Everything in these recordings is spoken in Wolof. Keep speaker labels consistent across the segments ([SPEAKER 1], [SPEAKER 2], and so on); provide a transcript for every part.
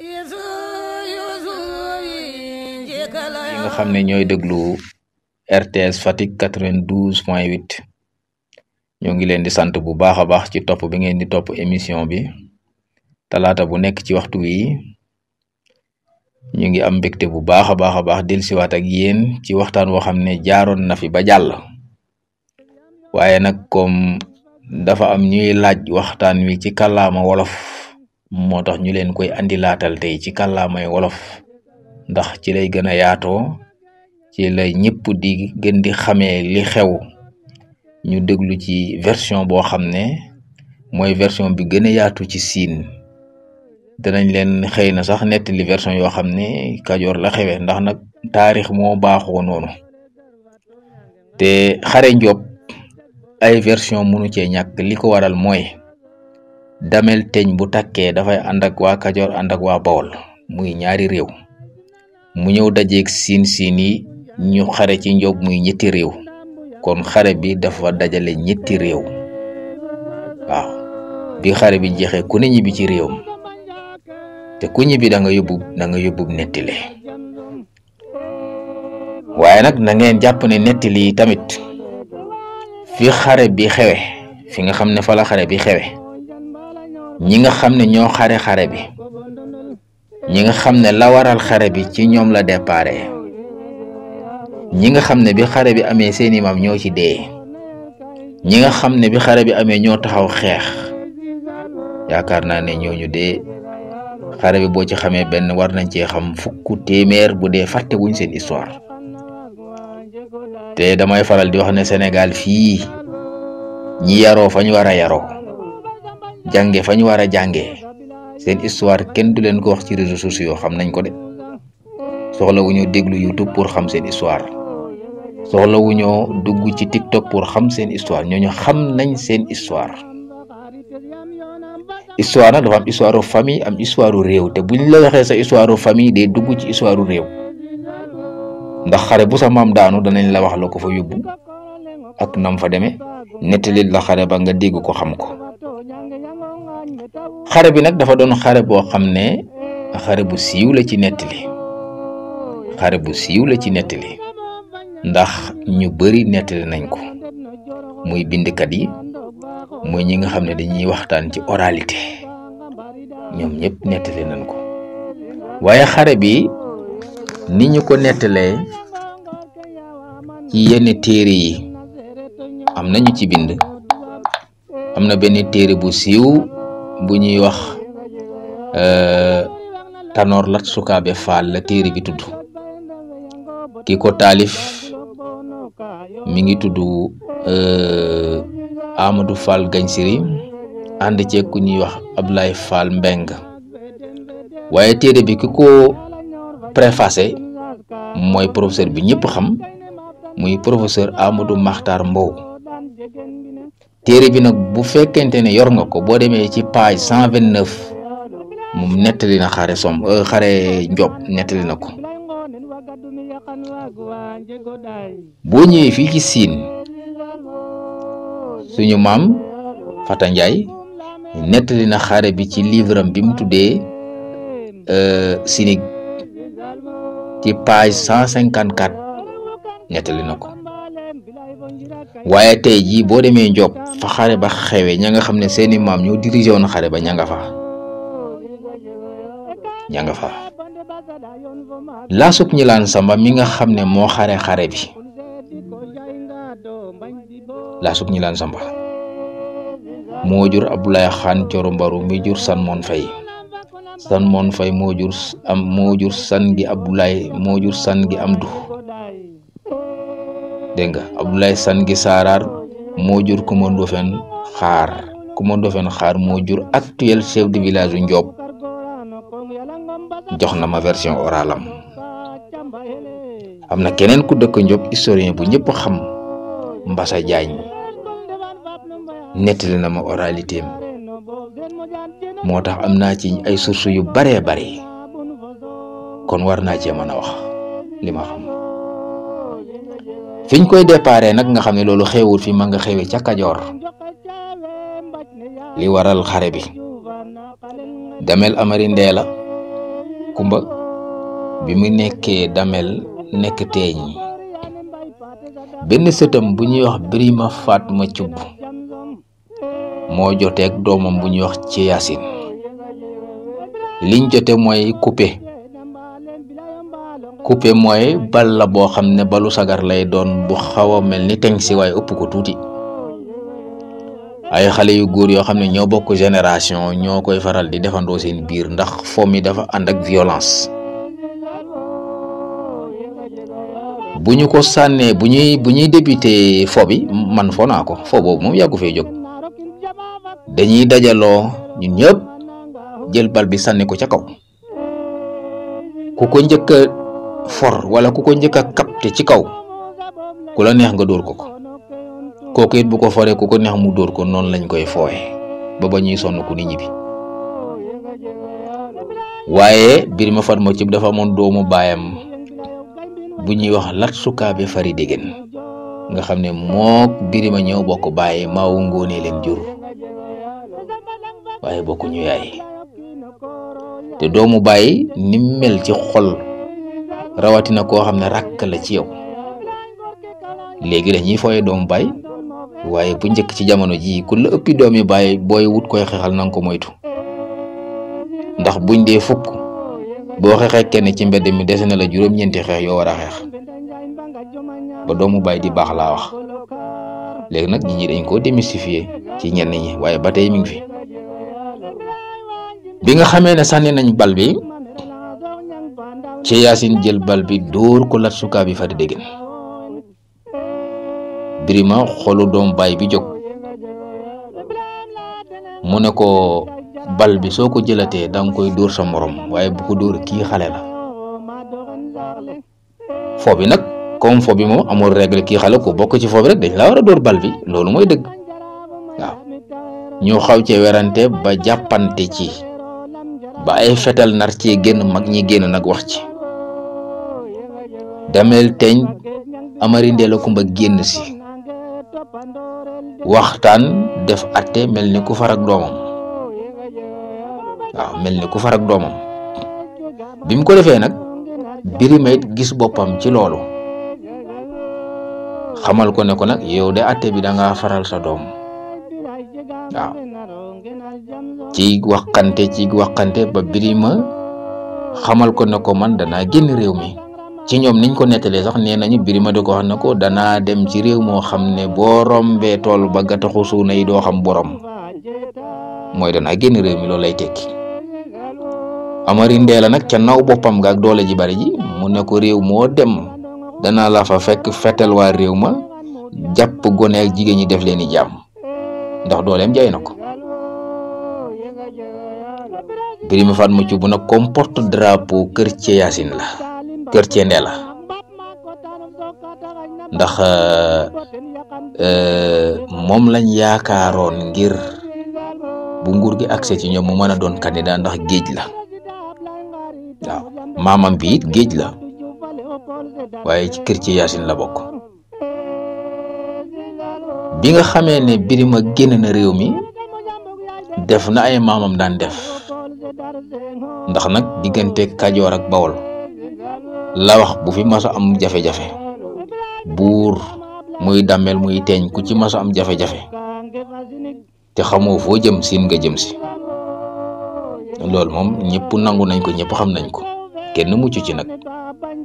[SPEAKER 1] yi nga xam ne ñooy déglu RTS Fatick 92.8 ñoo ngi leen di sant bu baax a baax ci topp bi ngeen di topp émission bi talaata bu nekk ci waxtu wi ñu ngi am mbégte bu baax a baax dellusiwaat ak yéen ci waxtaan woo xam ne jaaroon na fi ba jàll waaye nag comme dafa am ñuy laaj waxtaan wi ci kàllaama wolof moo tax ñu leen koy andilaatal tey ci kàllaamay wolof ndax ci lay gën a yaatoo ci lay ñëpp di gën di xamee li xew ñu déglu ci version boo xam ne mooy version bi gën a yaatu ci siin danañ leen xëy na sax nettali version yoo xam ne Kajoor la xewe ndax nag taarix moo baaxoo noonu te xare Njob ay version mënu cee ñàkk li ko waral mooy damel teñ bu takkee dafay ànd ak waa Kajoor ànd ak waa Bawol muy ñaari réew mu ñëw dajeeg siin yi ñu xare ci Njob muy ñetti réew kon xare bi dafa dajale ñetti réew waaw bi xare bi jeexee ku ne ñibbi ci réewam te ku ñibbi da nga yóbbu nettali waaye nag na ngeen jàpp ne nettali tamit fi xare bi xewe fi nga xam ne fa la xare bi xewe ñi nga xam ne ñoo xare bi ñi nga xam ne la waral xare bi ci ñoom la déparé ñi nga xam ne bi xare bi amee seeni maam ñoo ci dee ñi nga xam ne bi xare bi amee ñoo taxaw xeex yaakaar naa ne ñooñu dee xare bi boo ci xamee benn war nañ cee xam fukk téeméer bu dee fàtte wuñ seen histoire te damay faral di wax ne Sénégal fii ñi yaroo fa ñu war a yaroo jànge fa ñu war a jàngee seen histoire kenn du leen ko wax ci réseaux sociaux xam nañ ko de soxlawuñoo déglu YouTube pour xam seen histoire soxlawuñoo dugg ci TikTok pour xam seen histoire ñooñu xam nañ seen histoire nag dafa am histoire famille am histoire réew te buñ la waxee sa histoire famille day dugg ci histoire réew ndax xare bu sa maam daanu danañ la wax la ko fa yóbbu ak nam fa demee nettali la xare ba nga dégg ko xam ko xare bi nag dafa doon xare boo xam ne xare bu siiw la ci nettali ndax ñu bari nettali nañ ko muy bindkat yi muy ñi nga xam ne dañuy waxtaan ci oralité ñoom ñëpp nettali nañ ko waaye xare bi ni ñu ko nettalee ci yenn téere yi am nañu ci bind am na benn téere bu siiw bu ñuy wax Tanor Lat Sukaabe Faal la téere bi tudd ki ko taalif mi ngi tudd Amadou Fall Gañsiri ànd ceeg ku ñuy wax Ablaye Fall Mbeng waaye téere bi ki ko préfacé mooy professeur bi ñëpp xam muy professeur Amadou Makhtar Mbow téere bi nag bu fekkente ne yor nga ko boo demee ci page 129 moom nettali na xare Njob nettali na ko boo ñëwee fii ci siin suñu maam Fata Njaay nettali na xare bi ci livre am bi mu tuddee sinig ci page 154 nettali na ko waaye tey jii boo demee Njob fa xare ba xewe ña nga xam ne seeni maam ñoo dirigé woon xare ba ña nga fa Laasub Ñilaan Samba mi nga xam ne moo xare bi Laasub Ñilaan Samba moo jur Abdoulaye Xaan Coro Mbaru mi jur San Moon Fay moo jur san gi Abdoulaye moo jur san gi Amdu dégg nga Abdoulaye san gi Saaraar moo jur Kumba Ndofen Xaar moo jur actuel chef de village u Njob jox na ma version oralam am na keneen ku dëkk Njob historien bu ñëpp xam Mbassa Jaañ nettali na ma oralité moo tax am naa ci ay sources yu baree bari kon war naa cee mën a wax li ma xam fiñ koy déparé nag nga xam ne loolu xewul fi ma nga xewe ca Kajoor li waral xare bi Damel Amari Ndeela Kumba bi mu nekkee Damel nekk Teeñ benn sëtam bu ñuy wax Birima Fatma Cubb moo joteeg doomam bu ñuy wax ci Yaasin liñ jote mooy coupé mooy bal la boo xam ne balu sagar lay doon bu xaw a mel ni teng si waaye ëpp ko tuuti ay xale yu góor yoo xam ne ñoo bokk génération ñoo koy faral di defandoo seen biir ndax fo mi dafa ànd ak violence bu ñu ko sànnee bu ñuy débuté fo bi man fo naa ko fo boobu moom yàggu fee jóg dañuy dajaloo ñun ñëpp jël bal bi sànni ko ca kaw ku ko njëkk a for wala ku ko njëkk a capté ci kaw ku la neex nga dóor ko kooku it bu ko foree ku ko neex mu dóor ko noonu lañ koy fooye ba ñuy sonn ku ni ñibbi waaye Birima Fatma Cubb dafa amoon doomu baayam bu ñuy wax Lat Sukaabe Fari Degen nga xam ne mook Birima ñëw bokk baay Maawu Ngoone leen jur waaye bokkuñu yaay te doomu baay ni mel ci xol rawatina koo xam ne rakk la ci yow léegi dañuy fooye doomu baay waaye bu njëkk ci jamono ji ku la ëppi doomi baay booy wut koy xeexal nanga ko moytu ndax buñ dee fukk boo xeexee kenn ci mbedd mi dese na la juróom-ñeenti xeex yoo war a xeex ba doomu baay di baax laa wax léegi nag nit ñi dañ koo démystifier ci ñenn ñi waaye ba tey mi ngi fi bi nga xamee ne sànni nañ bal bi ci Yaasin jël bal bi dóor ko Lat Sukaabe Fari Degen Birima xolu doom baay bi jóg mu ne ko bal bi soo ko jëlatee danga koy dóor sa morom waaye bu ko dóor kii xale la fo bi nag comme fo bi moom amul règle kii xale ko bokk ci fo bi rek dañ la war a dóor bal bi loolu mooy dëgg waaw ñu xaw cee werante ba jàppante ci ba ay fetal nar cee génn mag ñi génn nag wax ci Damel Teeñ Amari Ndeela Kumba génn si waxtaan def atte mel ni ku far ak doomam waaw mel ni ku far ak doomam bi mu ko defee nag Birima it gis boppam ci loolu xamal ko ne ko nag yow de atte bi da ngaa faral sa doom waaw ci waxante ba Birima xamal ko ne ko man danaa génn réew mi ci ñoom niñ ko nettalee sax nee nañu Birima di ko wax ne ko danaa dem ci réew moo xam ne boo rombee tool ba gataxu suuna yi doo xam borom mooy danaa génn réew mi loolu lay tekki Amari Ndeela nag ca naw boppam nga ak doole ji bari ji mu ne ko réew moo dem danaa la fa fekk fetal waa réew ma jàpp gone ak jigéen ñi def leen i jàmm ndax dooleem jaay na ko Birima Fatma Cubb nag comme porte drapeau kër ci Yaasin la kër ci Ndeela ndax moom lañ yaakaaroon ngir bu nguur gi accès ci ñoom mu mën a doon candidat ndax géej la waaw maamam bi it géej la waaye ci kër ci Yaasin la bokk bi nga xamee ne Birima génn na réew mi def na ay maamam daan def ndax nag diggante Kajoor ak Bawol la wax bu fi masa am jafe-jafe buur muy Damel muy Teeñ ku ci masa am jafe-jafe te xamoo foo jëm siin nga jëm si loolu moom ñëpp nangu nañ ko ñëpp xam nañ ko kenn mucc ci nag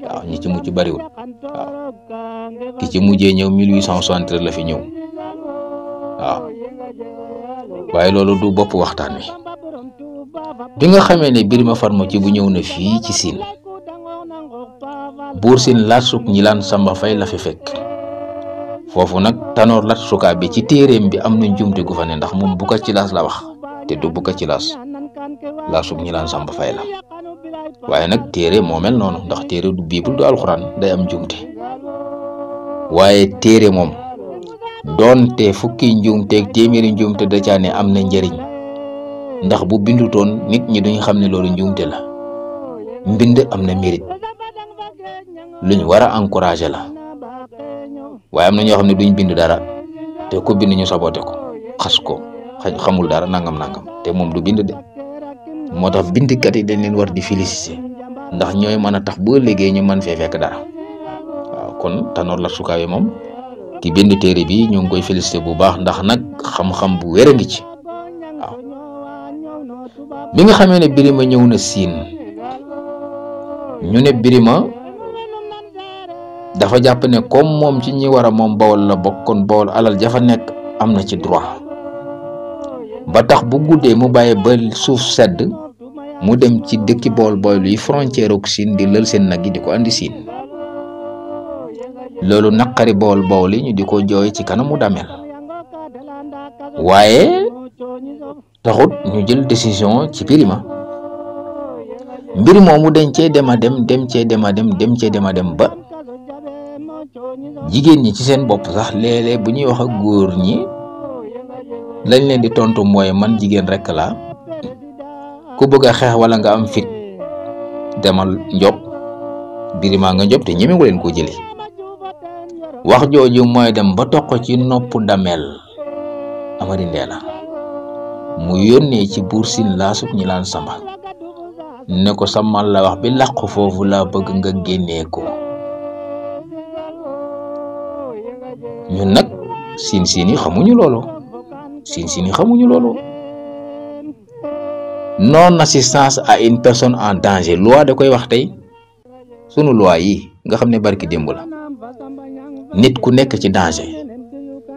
[SPEAKER 1] waaw ñi ci mucc bariwul waaw ki ci mujjee ñëw 1863 la fi ñëw waaw waaye loolu du bopp waxtaan wi bi nga xamee ne Birima Fatma Cubb ñëw na fii ci Siin buur Siin Lat Samba Fay la fi fekk foofu nag Tanoor Lat Sukaabe ci téeréem bi am na njumte gu fa ne ndax moom Bukar Cilaas la wax te du Bukar Cilaas Lat Samba Fay la waaye nag téere moo mel noonu ndax téere du bible du alxuraan day am njumte waaye téere moom doonte fukki njuumteeg téeméeri njuumte da caa ne am na njëriñ ndax bu bindutoon nit ñi duñ xam ne loolu njuumte la mbind am na mérite luñ war a encourager la waaye am na ñoo xam ne duñ bind dara te ko bind ñu saboté ko xas ko xamul dara nangam te moom du bind de moo tax bindkat yi dañ leen war di féliciter ndax ñooy mën a tax boo liggéey ñu mën fee fekk dara waaw kon Tanor Lat Sukaabe moom ki bind téere bi ñu ngi koy félicité bu baax ndax nag xam-xam bu wér a ngi ci waaw bi nga xamee ne Birima ñëw na siin ñu ne Birima dafa jàpp ne comme moom ci ñi war a moom Bawol la bokk kon Bawol alal jafa nekk am na ci droit ba tax bu guddee mu bàyyi ba suuf sedd mu dem ci dëkki Bawol yi frontière ak Siin di lël seen nag yi di ko andi Siin loolu naqari Bawol yi ñu di ko jooy ci kanamu Damel waaye taxut ñu jël décision ci Birima mbir moomu dañ cee dem ba jigéen ñi ci seen bopp sax léeg-léeg bu ñuy wax ak góor ñi lañ leen di tontu mooy man jigéen rek la ku bëgg a xeex wala nga am fit demal njob Birima nga njob te ñemewu leen ko jëli wax jooju mooy dem ba toq ci nopp Damel Amari Ndeela mu yónnee ci buur Siin laasub ñi laan Samba ne ko samal la wax bi làqu foofu laa bëgg nga génnee ko ñun nag siin yi xamuñu loolu non assistance à une personne en danger loi da koy wax tey sunu loi yi nga xam ne barki démb la nit ku nekk ci danger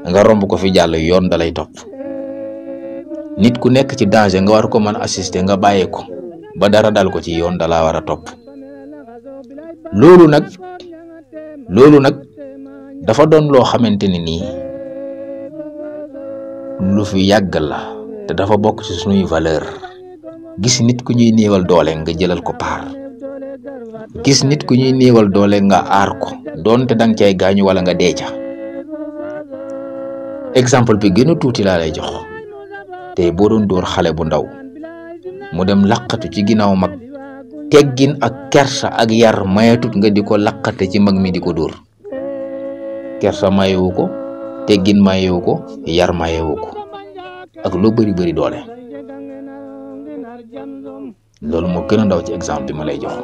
[SPEAKER 1] nga romb ko fi jàll yoon dalay topp nit ku nekk ci danger nga war ko mën assister nga bàyyee ko ba dara dal ko ci yoon dala war a topp loolu nag dafa doon loo xamante ni nii lu fi yàgg la te dafa bokk ci suñuy valeur gis nit ku ñuy néewal doole nga jëlal ko paar gis nit ku ñuy néewal doole nga aar ko doonte danga cay gaañu wala nga dee ca exemple bi gën a tuuti laa lay jox te boo doon dóor xale bu ndaw mu dem laqatu ci ginnaaw mag teggin ak kersa ak yar mayatut nga di ko laqate ci mag mi di ko dóor kersa mayewu ko teggin mayewu ko yar mayewu ko ak lu bari doole loolu moo gën a ndaw ci exemple bi ma lay jox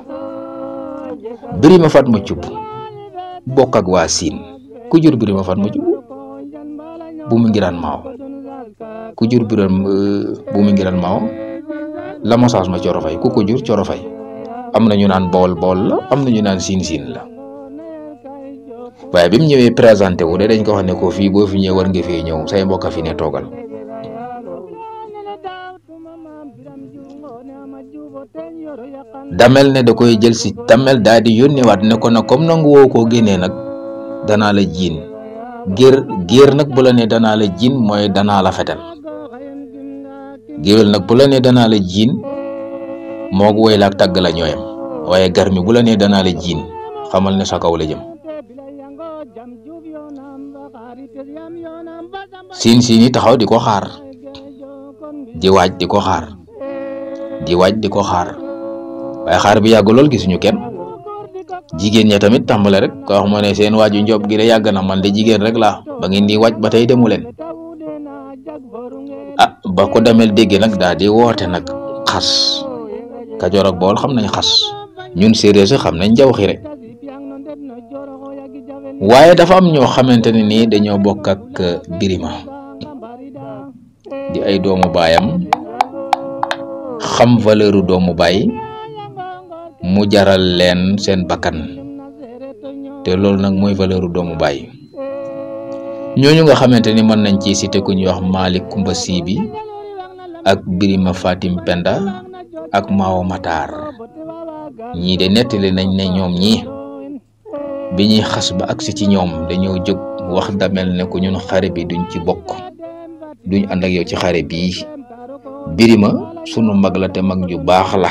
[SPEAKER 1] Birima Fatma Thioub bokk ak waa Siin ku jur Birima Fatma Thioub bu mu ngiraan maaw ku jur bu mu ngiraan maaw la message ma Coro Fay ku ko jur Coro Fay am na ñu naan Bawol la am na ñu naan Siin la waaye bi mu ñëwee présenté wu de dañ ko wax ne ko fii boo fi ñëwee war nga fee ñëw say mbokk fi ne toogal Damel ne da koy jël si Damel daal di yónneewaat ne ko nag comme nangu woo koo génnee nag danaa la jiin géer nag bu la ne danaa la jiin mooy danaa la fetal géwél nag bu la ne danaa la jiin moog woy la ak tàgg la ñooyam waaye garmi bu la ne danaa la jiin xamal ne sa kaw la jëm siin yi taxaw di ko xaar di waaj di ko xaar waaye xaar bi yàgg lool gisuñu kenn jigéen ña tamit tàmbale rek ko wax moo ne seen waaju njob gi de yàgg na man de jigéen rek laa ba ngeen di waaj ba tey demu leen ba ko Damel dégg nag daal di woote nag xas Kajoor ak Bawol xam nañ xas ñun séeréer si xam nañ jaw xire waaye dafa am ñoo xamante ne nii dañoo bokk ak Birima di ay doomu baayam xam valeuru doomu baay mu jaral leen seen bakkan te loolu nag mooy valeuru doomu baay ñooñu nga xamante ni mën nañ ci cité ku ñuy wax Malick Kumba Siibi ak Birima Fatim Penda ak Maawo Matar ñii de nettali nañ ne ñoom ñii bi ñuy xas ba agsi ci ñoom dañoo jóg wax Damel ne ko ñun xare bi duñ ci bokk duñ ànd ak yow ci xare bii Birima sunu mag la te mag ju baax la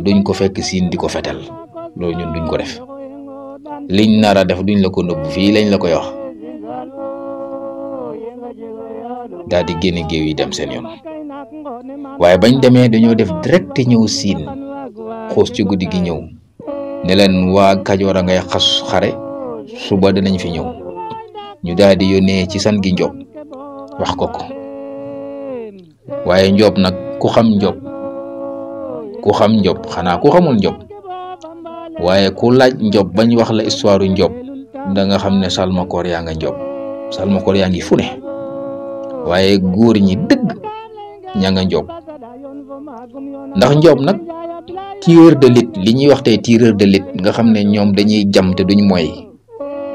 [SPEAKER 1] duñ ko fekk Siin di ko fetel loolu ñun duñ ko def liñ nar a def duñ la ko nëbb fii lañ la koy wax daal di génne géew yi dem seen yoon waaye bañ demee dañoo def direct ñëw Siin xoos ci guddi gi ñëw ne leen waa Kajoor a ngay xas xare suba dinañ fi ñëw ñu daal di yónnee ci san gi Njob wax ko waaye Njob nag ku xam Njob xanaa ku xamul Njob waaye ku laaj njob bañ wax la histoire njob da nga xam ne salmakoor yaa nga njob salmakoor yaa ngi fu ne waaye góor ñi dëgg ña nga njob ndax njob nag tireur de lutte li ñuy wax tey tireur de lutte nga xam ne ñoom dañuy jam te duñ mooy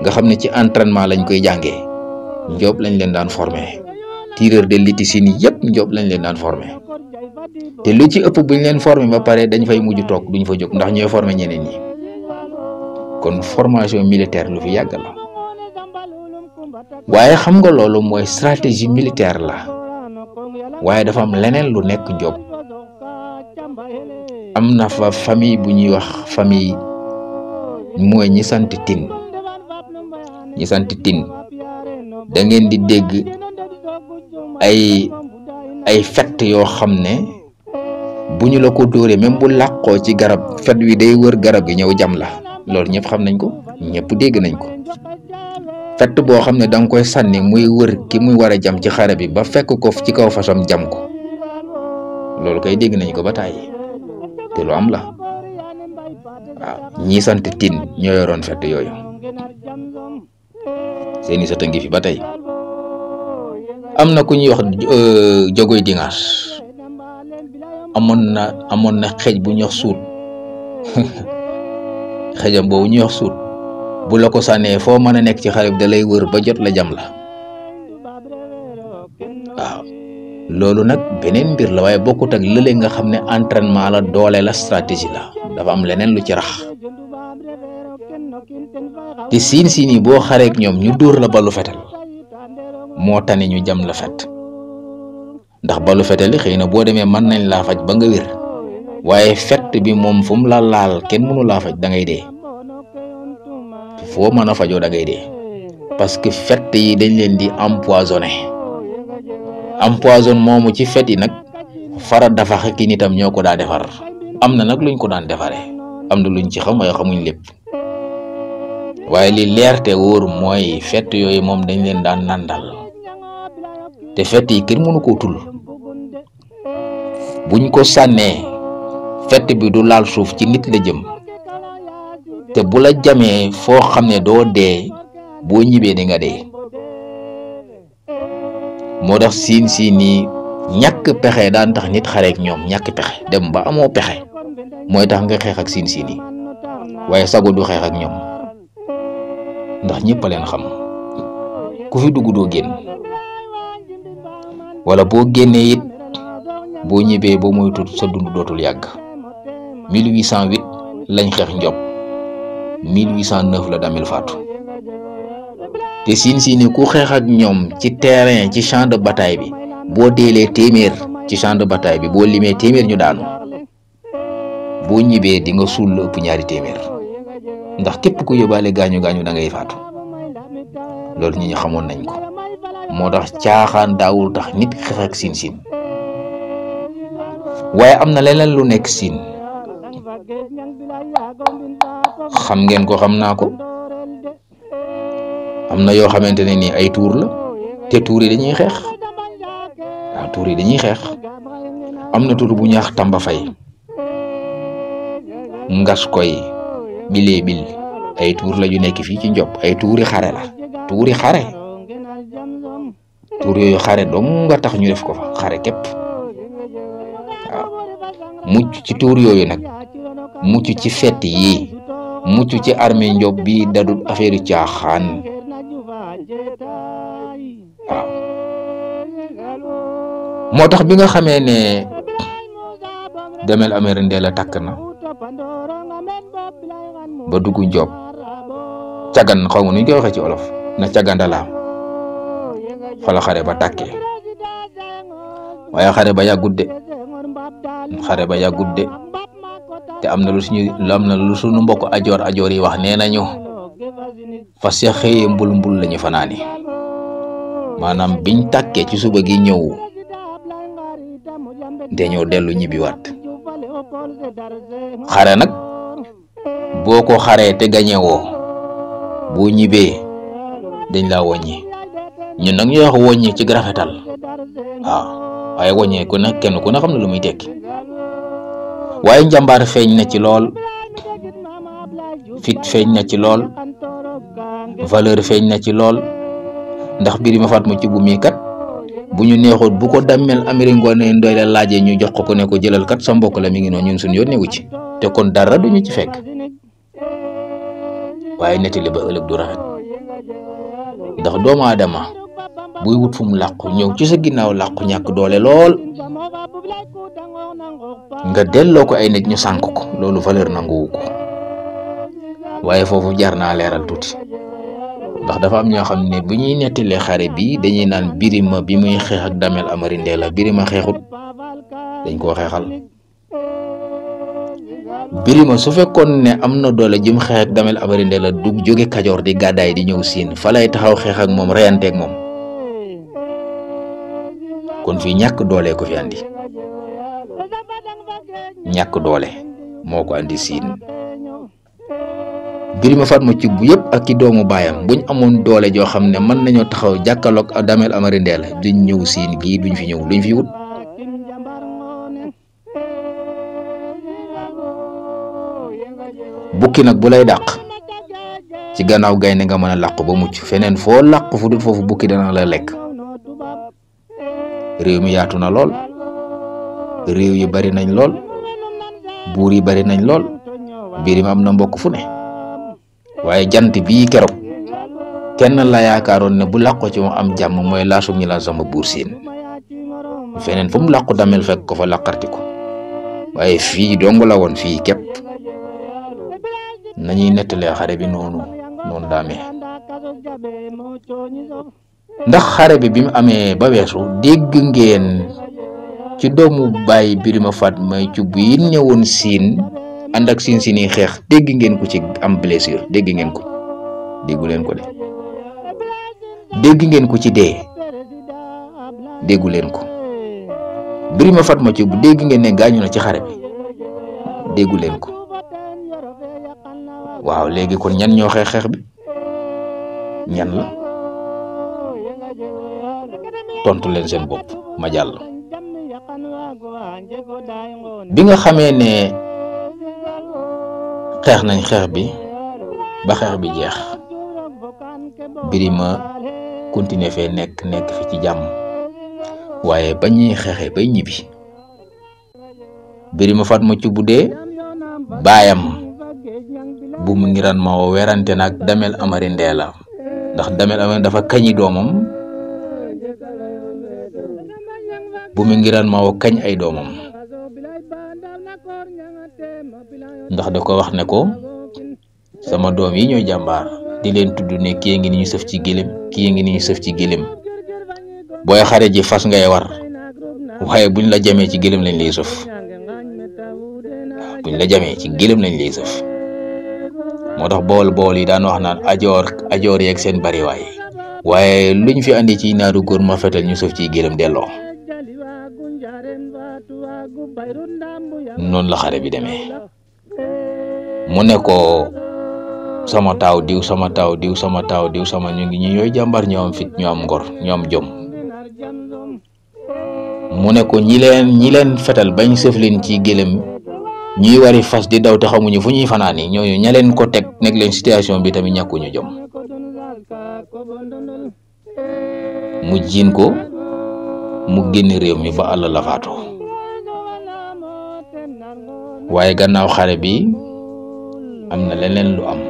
[SPEAKER 1] nga xam ne ci entraînement lañ koy jàngee njob lañ leen daan formé tireur de lutte si nii yëpp njob lañ leen daan formé te lu ci ëpp buñ leen formé ba pare dañ fay mujj toog duñ fa jóg ndax ñooy formé ñeneen ñi kon formation militaire lu fi yàgg la waaye xam nga loolu mooy stratégie militaire la waaye dafa am leneen lu nekk njob am na fa famille bu ñuy wax famille mooy ñi sant tin da ngeen di dégg ay fett yoo xam ne bu ñu la ko dóoree même bu làqoo ci garab fet wi day wër garab gi ñëw jam la loolu ñëpp xam nañ ko ñëpp dégg nañ ko fett boo xam ne danga koy sànni muy wër ki muy war a jam ci xare bi ba fekk ko ci kaw fasam jam ko loolu koy dégg nañ ko ba tàyyi te lu am la waaw ñi sant tin ñoo yoroon fett yooyu seeni sët a ngi fi ba tey am na ku ñuy wax jogoy dingaas amoon na xeej bu ñuy wax suut xejam boobu ñuy wax suut bu la ko sànnee foo mën a nekk ci xare bi da lay wër ba jot la jam la waaw loolu nag beneen mbir la waaye bokkut ak lële nga xam ne entraînement la doole la stratégie la dafa am leneen lu ci rax te siin yi boo xareek ñoom ñu dóor la balu fetal moo tane ñu jam la fet ndax balu fetal yi xëy na boo demee mën nañ laa faj ba nga wér waaye fett bi moom fu mu la laal kenn mënu laa faj da ngay dee foo mën a fajoo da ngay dee parce que fett yi dañ leen di empoisonné moomu ci fet yi nag fara dafa xekki nitam ñoo ko daa defar am na nag luñ ko daan defaree am na luñ ci xam waaye xamuñ lépp waaye li leer te wóor mooy fett yooyu moom dañ leen daan nandal te fett yi kenn mënu koo tul buñ ko sànnee fett bi du laal suuf ci nit la jëm te bu la jamee foo xam ne doo dee boo ñibbee di nga dee moo tax siin yi ñàkk pexe daan tax nit xareek ñoom ñàkk pexe dem ba amoo pexe mooy tax nga xeex ak siin yi waaye sago du xeex ak ñoom ndax ñëpp a leen xam ku fi dugg doo génn wala boo génnee it boo ñibbee boo moytu sa dund dootul yàgg 1808 lañ xeex njob 1809 la Damel faatu te siin ni ku xeex ak ñoom ci terrain ci champ de bataille bi boo deelee téeméer ci champ de bataille bi boo limee téeméer ñu daanu boo ñibbee di nga suul la ëpp ñaari téeméer ndax képp ku yóbbaale gaañu da ngay faatu loolu ñi ñu xamoon nañ ko moo tax caaxaan daawul tax nit xeex ak siin waaye am na leneen lu nekk siin xam ngeen ko xam naa ko am na yoo xamante ne nii ay tuur la te tuur yi dañuy xeex waaw tuur yi dañuy xeex am na tuur bu ñaax Tamba Fay ngas koy bilee bil ay tuur la yu nekk fii ci Njob ay tuuri xare la tuuri xare tuur yooyu xare dong nga tax ñu def ko fa xare képp waaw mucc ci tuur yooyu nag mucc ci fett yi mucc ci armée Njob bi dadul affaire caaxaan waaw moo tax bi nga xamee ne Damel Amary Ndella takk na ba dugg Njob cagan xaw ma nuñ koy waxee ci olof na cagandalaam fa la xare ba tàkkee waaye xare ba yàggut de te am na lu suñu mbokk ajoor yi wax nee nañu fas ya xëyee mbul lañu fanaani maanaam biñ tàkkee ci suba gi ñëw dañoo dellu ñibbiwaat xare nag boo ko xaree te gañewoo boo ñibbee dañ laa woññi ñun nag ñuy wax woññi ci rafetal waaw waaye woññee ku ne kenn ku ne xam na lu muy tekki waaye njàmbaar feeñ na ci lool fit feeñ na ci lool valeur feeñ na ci lool ndax Birima Fatma Thioub mii kat bu ñu neexoon bu ko Damel Amary Ngoone Ndoye la laajee ñu jox ko ne ko jëlal kat sa mbokk la mi ngi noonu ñun suñu yoon newu ci te kon dara duñu ci fekk waaye nettali ba ëllëg du rafet ndax doomu aadama buy wut fu mu làqu ñëw ci sa ginnaaw làqu ñàkk doole lool nga delloo ko ay nit ñu sànk ko loolu valeur nanguwu ko waaye foofu jar naa leeral tuuti ndax dafa am ñoo xam ne bu ñuy nettalee xare bi dañuy naan Birima bi muy xeex ak Damel Amary Ndoye la Birima xeexut dañ koo xeexal Birima su fekkoon ne am na doole jëm xeex ak Damel Amary Ndoye la du jóge Kajoor di gàddaay di ñëw Siin fa lay taxaw xeex ak moom reyanteeg moom kon fii ñàkk doole ko fi andi ñàkk doole moo ko andi Siin Birima Fatma Thioub bu yëpp ak ci doomu baayam buñ amoon doole joo xam ne mën nañoo taxaw jàkkaarloog ak Damel Amary Ndoye la duñ ñëw Siin gii duñ fi ñëw luñ fi wut bukki nag bu lay dàq ci gannaaw gaynde nga mën a làq ba mucc feneen foo làq fu dul foofu bukki dana la lekk réew mi yaatu na lool réew yi bari nañ lool buur yi bari nañ lool Birima am na mbokk fu ne waaye jant bii keroog kenn la yaakaaroon ne bu làqoo ci moom am jàmm mooy laasu ñi la sama buur Siin feneen fu mu làqu Damel fekk ko fa làqarti ko waaye fii dong la woon fii képp nañuy nettalee xare bi noonu daamee ndax xare bi mu amee ba weesu dégg ngeen ci doomu baay Birima Fatma Thioub yi ñëwoon Siin ànd ak Siin Siin yi xeex dégg ngeen ko ci am blessure dégg ngeen ko déggu leen ko de dégg ngeen ko ci dee déggu leen ko Birima Fatma Thioub dégg ngeen ne gaañu na ci xare bi déggu leen ko waaw léegi kon ñan ñoo xeex bi ñan la tontu leen seen bopp ma jàll bi nga xamee ne xeex nañ xeex bi ba xeex bi jeex Birima continuer fee nekk fi ci jàmm waaye ba ñuy xeexee bay ñibbi Birima Fatma Thioub bu dee baayam bu mu ngiran ma werante nag Damel Amary Ndoye la ndax Damel Amary dafa kañi doomam bu mu ngiran ma kañ ay doomam ndax da ko wax ne ko sama doom yi ñooy jàmbaar di leen tudd ne kii ngi ni ñu sëf ci gëlëm kii ngi ni ñu sëf ci gëlëm booy xare ji fas ngay war waaye buñ la jamee ci gëlëm lañ lay sëf buñ la jamee ci gëlëm lañ lay sëf moo tax bool yi daan wax naan ajoor yeeg seen bariwaay waaye luñ fi andi ci naaru góor ma fetal ñu sëf ci gëlëm delloo noonu la xare bi demee mu ne ko sama taaw diw sama taaw diw sama taaw diw sama ñu ngi ñi ñooy jàmbar ñoo am fit ñoo am ngor ñoo am jom mu ne ko ñi leen fetal bañ sëf leen ci gëlëm ñuy wari fas di daw te xamuñu fu ñuy fanaani ñooñu ña leen ko teg nekk leen situation bi tamit ñàkkuñu jom mu jiin ko mu génn réew mi ba àll la faatoo waaye gannaaw xare bi am na leneen lu am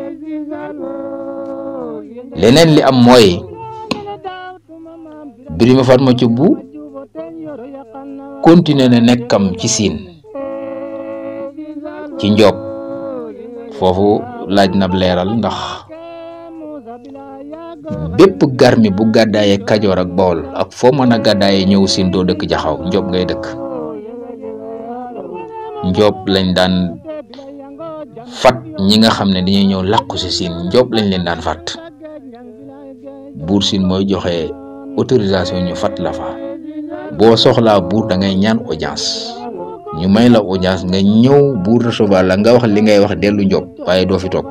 [SPEAKER 1] leneen li am mooy Birima Fatma Thioub bu continuer na nekkam ci Siin ci Njoob foofu laaj na leeral ndax bépp garmi bu gàddaaye Kajoor ak Bawol ak foo mën a gàddaaye ñëw Siin doo dëkk Jaxaw Njoob ngay dëkk Njoob lañ daan fat ñi nga xam ne dañuy ñëw làqu si Siin Njoob lañ leen daan fat buur Siin mooy joxe autorisation ñu fat la fa boo soxlaa buur da ngay ñaan audience ñu may la audience nga ñëw buur recevoir la nga wax li ngay wax dellu Njoob waaye doo fi toog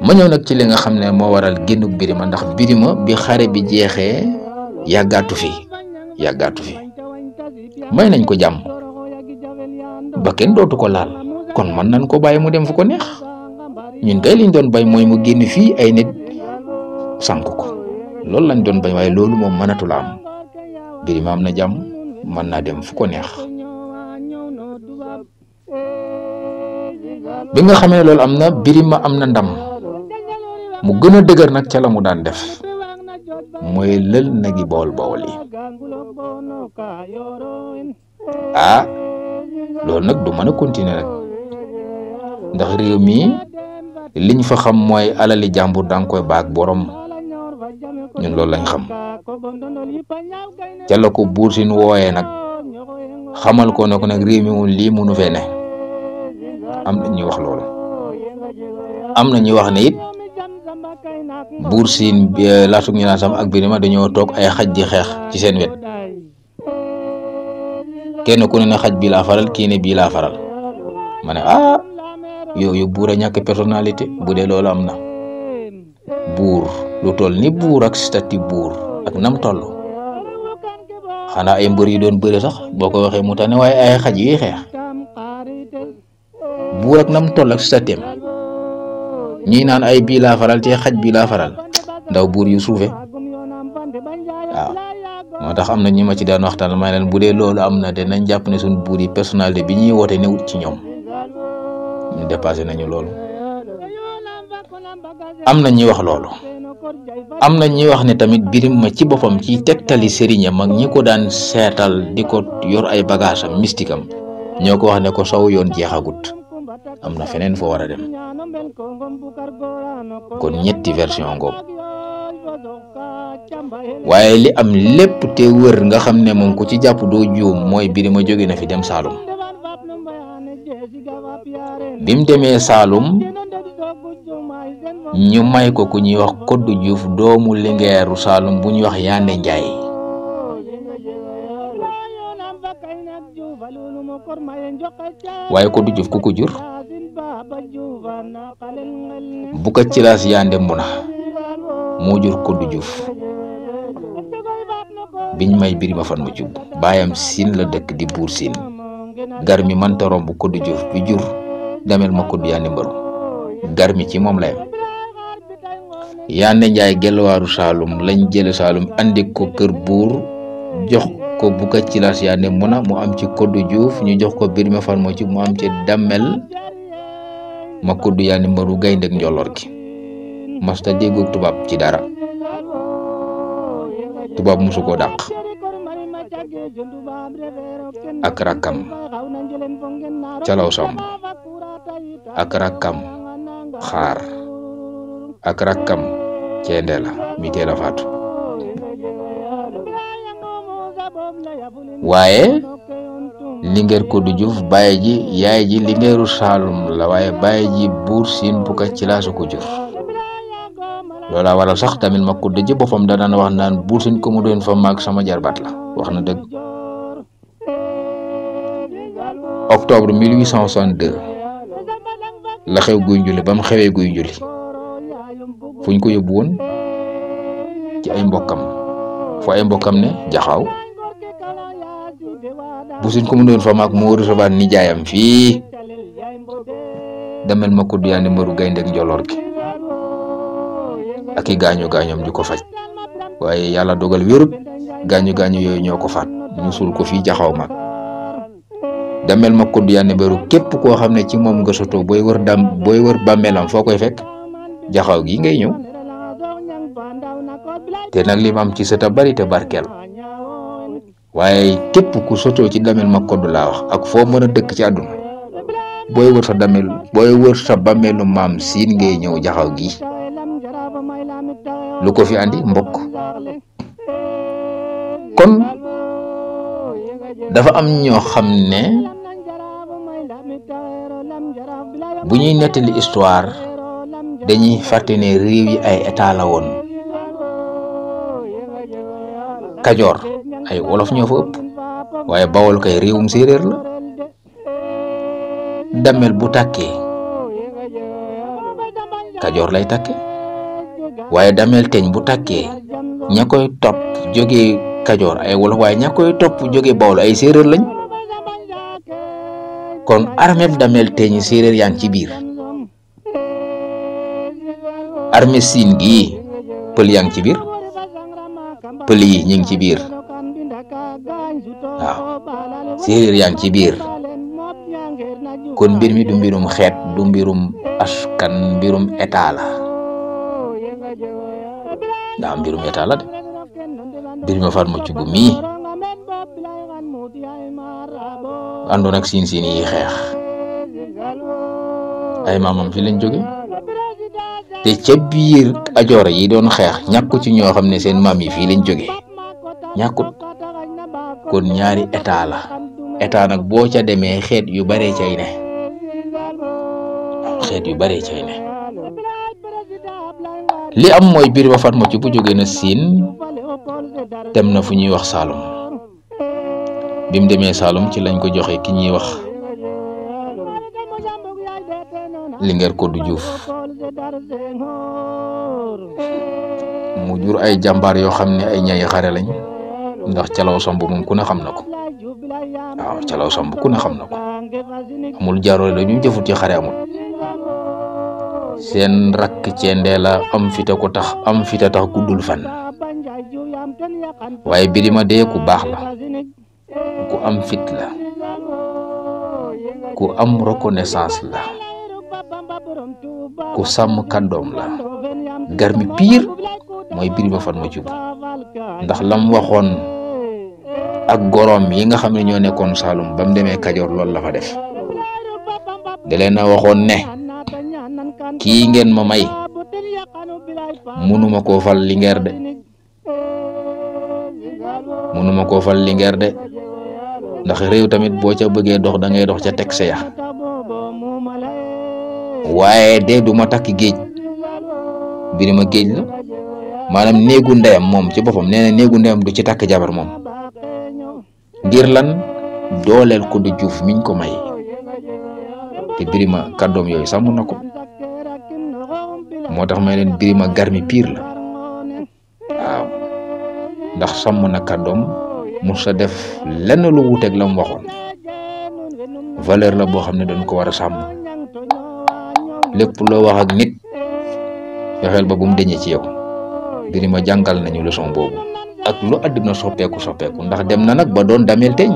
[SPEAKER 1] ma ñëw nag ci li nga xam ne moo waral génnug Birima ndax Birima bi xare bi jeexee yàggaatu fi may nañ ko jàmm ba kenn dootu ko laal kon man nañ ko bàyyi mu dem fu ko neex ñun kay liñ doon bay mooy mu génn fii ay nit sànk ko loolu lañ doon bay waaye loolu moom mënatul am Birima am na jàmm mën naa dem fu ko neex. bi nga xamee loolu am na Birima am na ndam mu gën a dëgër nag ca la mu daan def mooy lël nagi Bawol Bawol yi loolu nag du mën a continuer nag ndax réew mi liñ fa xam mooy alali jàmbur danga koy baag borom ñun loolu lañ xam ca la ko Buur Siin wooyee nag xamal ko ne ko nag réew mi moom lii mënu fee ne am na ñuy wax loolu am na ñuy wax ne it Buur Siin laatug ñu naan sam ak Birima dañoo toog ay xaj di xeex ci seen wet kenn ku ne xaj bii laa faral kii ne bii laa faral ma ne yooyu buur a ñàkk personnalité bu dee loolu am na buur lu toll ni buur ak statut buur ak nam toll xanaa ay mbër yi doon bëri sax boo ko waxee mu tane waaye ay xaj yuy xeex buur ak nam toll ak statut ñii naan ay bii laa faral te xaj bii laa faral ndaw buur yu suufe waaw moo tax am na ñi ma ci daan waxtaan may leen bu dee loolu am na de nañ jàpp ne suñ buur yi personnalité bi ñuy woote newut ci ñoom ñu dépassé nañu loolu am na ñuy wax loolu am na ñuy wax ne tamit Birima ci boppam ci tegtali sëriñam ak ñi ko daan seetal di ko yor ay bagage am mystique am ñoo ko wax ne ko saw yoon jeexagut am na feneen foo war a dem kon ñetti version ngoog waaye li am lépp te wër nga xam ne moom ku ci jàpp doo juum mooy Birima jóge na fi dem Saalum bim demee Saalum ñu may ko ku ñuy wax Koddu Juuf doomu Lingeeru Saalum bu ñuy wax Yande Njaay waaye Koddu Juuf ku ko jur bu ko cilaas Yande Mbuna moo jur Koddu Juuf biñ may Birima fan mu jub baayam Siin la dëkk di Buur Siin gar mi mënta romb Koddu Juuf bi jur damel ma Koddu Yande Mbaru gar mi ci moom la yem Yande Njaay gelwaaru Saalum lañ jële Saalum andi ko kër buur jox ko bu ko cilaas Yande Mbuna mu am ci Koddu Juuf ñu jox ko Birima fan mu jub mu am ci damel ma Koddu Yande Mbaru gayndeg njolloor gi masta déggoog tubaab ci dara tubaab musu ko dàq ak rakkam Calaw Samb ak rakkam Xaar ak rakkam Ceendela mi teel a faatu waaye Lingeer Koddu Juuf baay ji yaay ji Lingeeru Saalum la waaye baay ji Buur Siin bu ko ci laasu ko jur loola waral sax tamit ma Koddu ji boppam da daan wax naan Buur Siin ko mu doon fa maag sama jarbaat la wax na dëgg octobre 1862 la xew Guy Njuli ba mu xewee Guy Njuli fuñ ko yóbbu woon ci ay mbokkam fu ay mbokkam ne Jaxaaw Buur Siin ko mu doon fa maag moo recevoir nijaayam fii damel ma Koddu Yande Mbaru gayndeg njoloor gi ak i gaañu-gaañoom di ko faj waaye yàlla dogal wérut gaañu-gaañu yooyu ñoo ko faat ñu suul ko fii Jaxaaw mag damel ma Koddu Yande Mbaru képp koo xam ne ci moom nga soto booy wër bàmmeelam foo koy fekk Jaxaaw gi ngay ñëw te nag li ma am ci sëta bari te barkeel waaye képp ku soto ci damel ma Koddu laa wax ak foo mën a dëkk ci àdduna booy wër sa bàmmeelu maam Siin ngay ñëw Jaxaaw gi lu ko fi andi mbokk kon dafa am ñoo xam ne bu ñuy nettali histoire dañuy fàtte ne réew yi ay état la woon Kajoor ay wolof ñoo fa ëpp waaye Bawol kay réewum séeréer la damel bu tàkkee Kajoor lay tàkke waaye damel teñ bu tàkkee ña koy topp jóge Kajoor ay wolof waaye ña koy topp jóge Bawol ay séeréer lañ kon armée damel teñi séeréer yaa ngi ci biir armée siin gi pël yaa ngi ci biir pël yi ñu ngi ci biir waaw séeréer yaa ngi ci biir kon mbir mi du mbirum xeet du mbirum askan mbirum état la ndax mbirum état la de Birima Fatma Thioub mii àndoon ak siin yi xeex ay maamam fi lañ jóge te ca biir ajoora yi doon xeex ñàkku ci ñoo xam ne seen maam yi fii lañ jóge ñàkkut kon ñaari état la état nag boo ca demee xeet yu bare cay ne li am mooy Birima Fatma Thioub bu jóge na siin dem na fu ñuy wax Saalum bi mu demee Saalum ci lañ ko joxe ki ñuy wax Linguère Codou Diouf mu jur ay jàmbaar yoo xam ne ay ñayi xare lañ ndax Calaw Samb moom ku ne xam na ko waaw Calaw Samb ku ne xam na ko amul jaaroo la ñu jëfut ci xare amul seen rakk ceendee la am fita ko tax am fita tax guddul fan waaye Birima dee ku baax la ku am fit la ku am reconnaissance la ku sàmm kàddoom la garmi pire mooy Birima Fatma Thioub ndax lam waxoon ak gorom yi nga xam ne ñoo nekkoon Saalum ba mu demee Kajoor loolu la fa def da leen a waxoon ne kii ngeen ma may munuma koo fal Linguère de ndax réew tamit boo ca bëggee dox da ngay dox ca texte ya waaye de duma takk géej Birima géej la maanaam néegu ndeyam moom ci boppam nee na néegu ndeyam du ci takk jabar moom ngir lan dooleel Codou Diouf miñ ko may te Birima kàddoom yooyu sàmm na ko moo tax may leen Birima garmi pire la waaw ndax sàmm na kàddoom mos a def lenn lu wuuteeg la mu waxoon valeur la boo xam ne dañ ko war a sàmm lépp loo wax ak nit fexeel ba bu mu deñee ci yow Birima jàngal nañu leçon boobu ak lu àdduna soppeeku ndax dem na nag ba doon damel teñ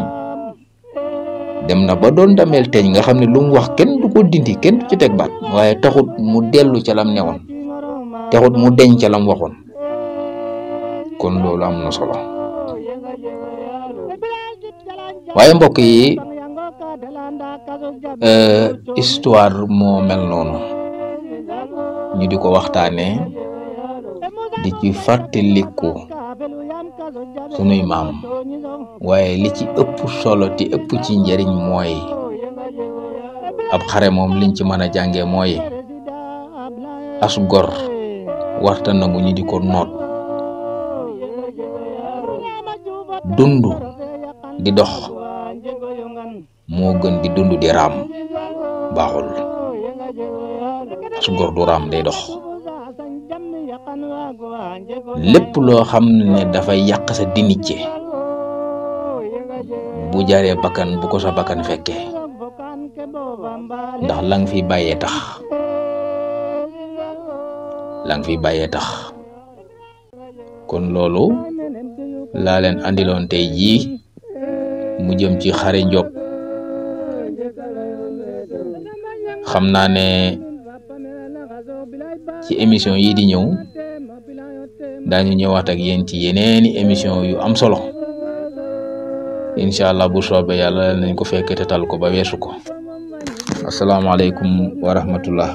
[SPEAKER 1] nga xam ne lu mu wax kenn du ko dindi kenn du ci teg baat waaye taxut mu dellu ca lam newoon taxut mu deñ ca lam waxoon kon loolu am na solo waaye mbokk yi histoire moo mel noonu ñu di ko waxtaanee di ci fàttaliku sunuy maam waaye li ci ëpp solo te ëpp ci njëriñ mooy ab xare moom liñ ci mën a jàngee mooy as gor warta nangu ñu di ko noot dund di dox moo gën di dund di raam baaxul as gor du raam day dox lépp loo xam ne dafay yàq sa dignité bu jaree bakkan bu ko sa bakkan fekkee ndax la nga fi bàyyee tax kon loolu laa leen andiloon tey jii mu jëm ci xare Ndiop xam naa ne ci émission yi di ñëw daañu ñëwaat ak yéen ci yeneeni émission yu am solo incha allah bu soobee yàlla nañ ko fekk te tal ko ba weesu ko asalaamaaleykum wa rahmatullah